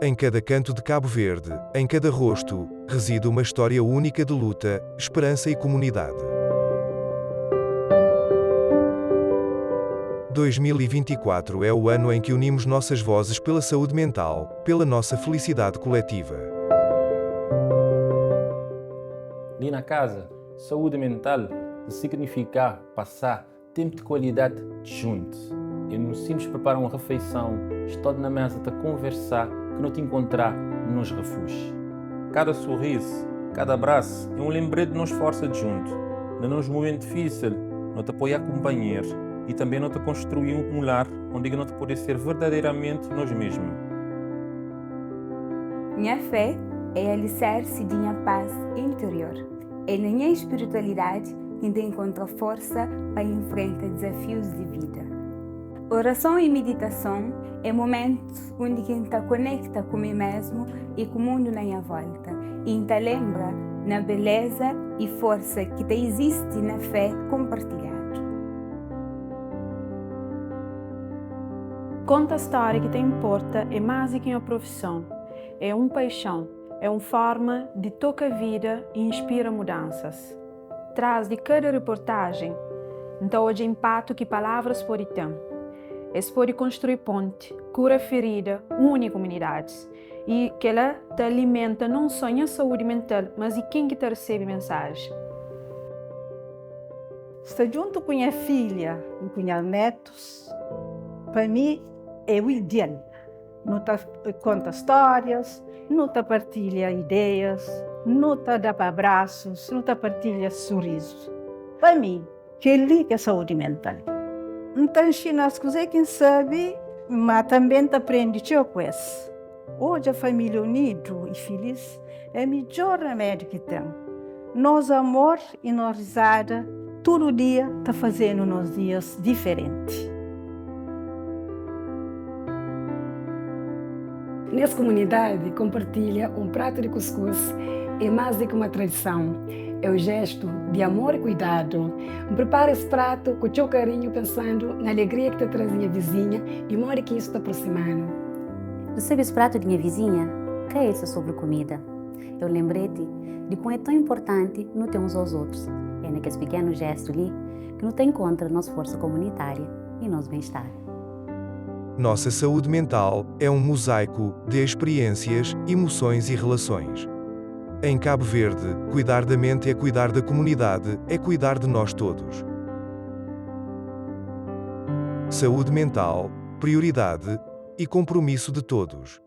Em cada canto de Cabo Verde, em cada rosto, reside uma história única de luta, esperança e comunidade. 2024 é o ano em que unimos nossas vozes pela saúde mental, pela nossa felicidade coletiva. Li na casa, saúde mental significa passar tempo de qualidade junto. É no simples preparar uma refeição, estar na mesa a conversar, que não te encontrar nos refúgios. Cada sorriso, cada abraço é um lembrete de nos força de junto. Nos momento difícil, não te apoiar companheiro e também não te construir um lar onde não te pode ser verdadeiramente nós mesmos. Minha fé é alicerce de minha paz interior. É na minha espiritualidade que encontra força para enfrentar desafios de vida. Oração e meditação é momentos onde quem te conecta comigo mesmo e com o mundo na minha volta. E te lembra na beleza e força que te existe na fé compartilhada. Conta a história que te importa é mais do que uma profissão, é uma paixão, é uma forma de tocar a vida e inspira mudanças. Traz de cada reportagem, então hoje impacto que palavras podem ter. Esse pode construir ponte, cura ferida, une comunidades e que ela te alimenta não só a saúde mental, mas e quem que te recebe mensagem. Estar junto com minha filha e com meus netos, para mim é o ideal. Não te conta histórias, não te partilha ideias, não te dá abraços, não te partilha sorrisos. Para mim, que ali que é saúde mental. Então, ensina as coisas quem sabe, mas também te aprende coisas. Hoje a família unida e feliz é o melhor remédio que tem. Nosso amor e nossa risada, todo dia está fazendo nos dias diferentes. Nessa comunidade, compartilha um prato de cuscuz é mais do que uma tradição. É um gesto de amor e cuidado. Prepara esse prato com seu carinho, pensando na alegria que te traz minha vizinha e modo que isso te aproximando. Recebe esse prato de minha vizinha, que é isso sobre comida. Eu lembrei-te de como é tão importante não ter uns aos outros. É naqueles pequenos gestos ali que não tem contra a nossa força comunitária e nosso bem-estar. Nossa saúde mental é um mosaico de experiências, emoções e relações. Em Cabo Verde, cuidar da mente é cuidar da comunidade, é cuidar de nós todos. Saúde mental, prioridade e compromisso de todos.